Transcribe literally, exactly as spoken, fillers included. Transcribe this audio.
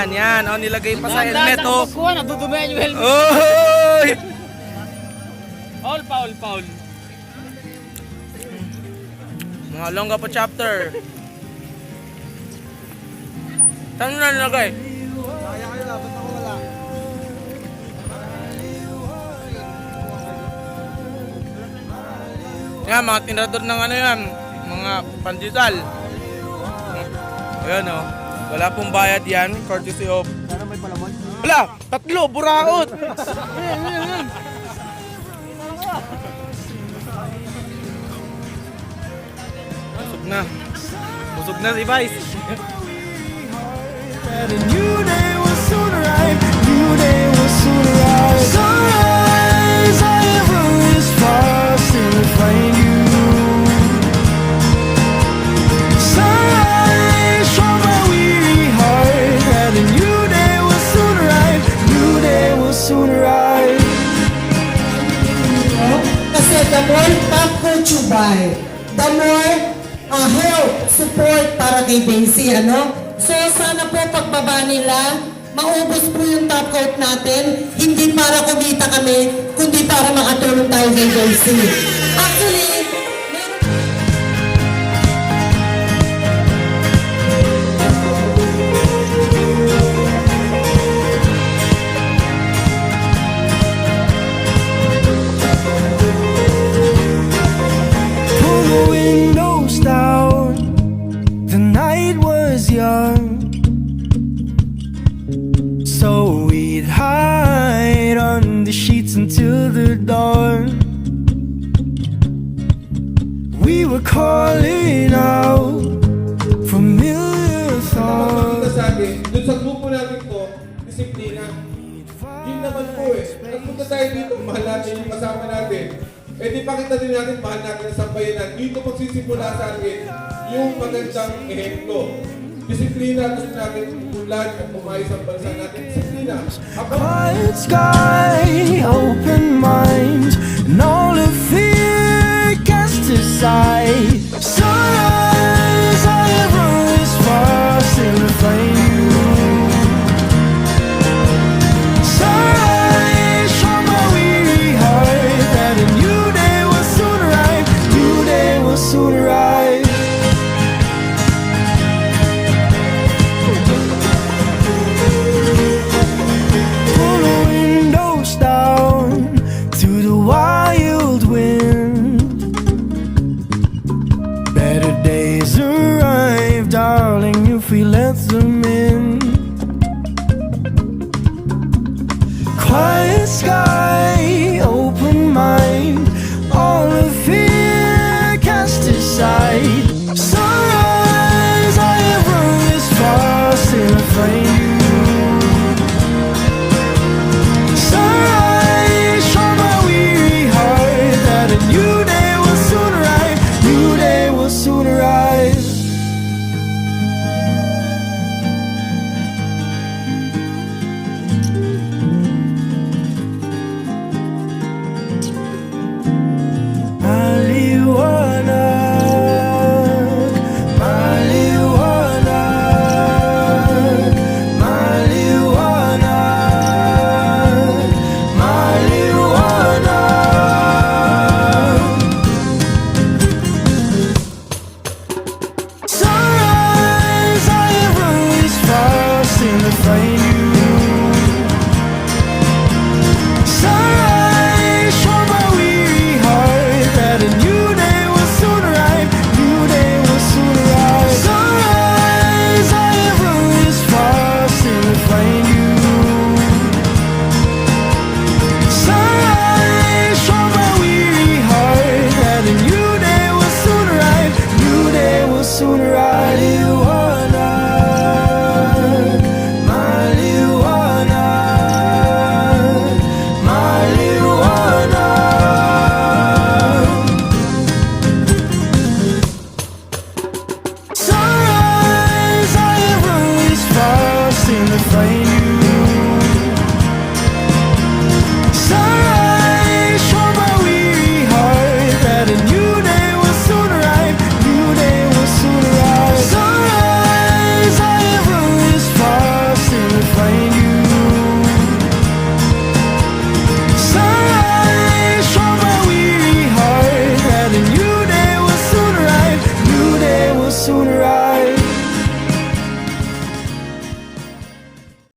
Yan, yan. Oh, nilagay pa sa helmet, oh. Kuha, nadudumihan yung helmet. Oy! Foul, foul, foul. Mga longga po chapter. Saan mo na nilagay? Yan, mga tinrador ng ano yan, mga pandesal. Ayan, oh. Wala pong bayad yan, courtesy of... Wala! Tatlo, buraot! Busog na. Busog na si Vice. That a new day will soon arrive. New day will soon arrive. Sunrise, I ever is far, still find you. Sunrise from my weary heart. That a new day will soon arrive. New day will soon arrive. Kasi the more pop culture by, the more, ah, help, support para kay Daisy, ano? So, sana po pagbaba nila, maubos po yung top coat natin, hindi para kumita kami, kundi para makatulong tayo kay Daisy. Actually, meron Pull the windows down. The night was young, so we'd hide under sheets until the dawn. We were calling out familiar thoughts. Sa akin, dun sa grupo natin to, disiplina. Yun naman po eh. Nagpunta tayo dito, mahal natin yung kasama natin. Eh, di pakita din natin, mahal natin ang sambayanan. Dito magsisimula sa atin yung magandang ehemplo. Disiplina, gusto natin umunlad at umayos ang bansa natin. Disiplina. Quiet sky, open mind, and all of fear cast aside. Sunrise, I ever is far, still find you. Sunrise from my weary heart, that a new day will soon arrive, new day will soon arrive. Pull the windows down to the wild wind. Better days arrive, darling, if we let them in. Quiet sky, open mind, all of fear cast aside. Sunrise, I ever is far, still find you.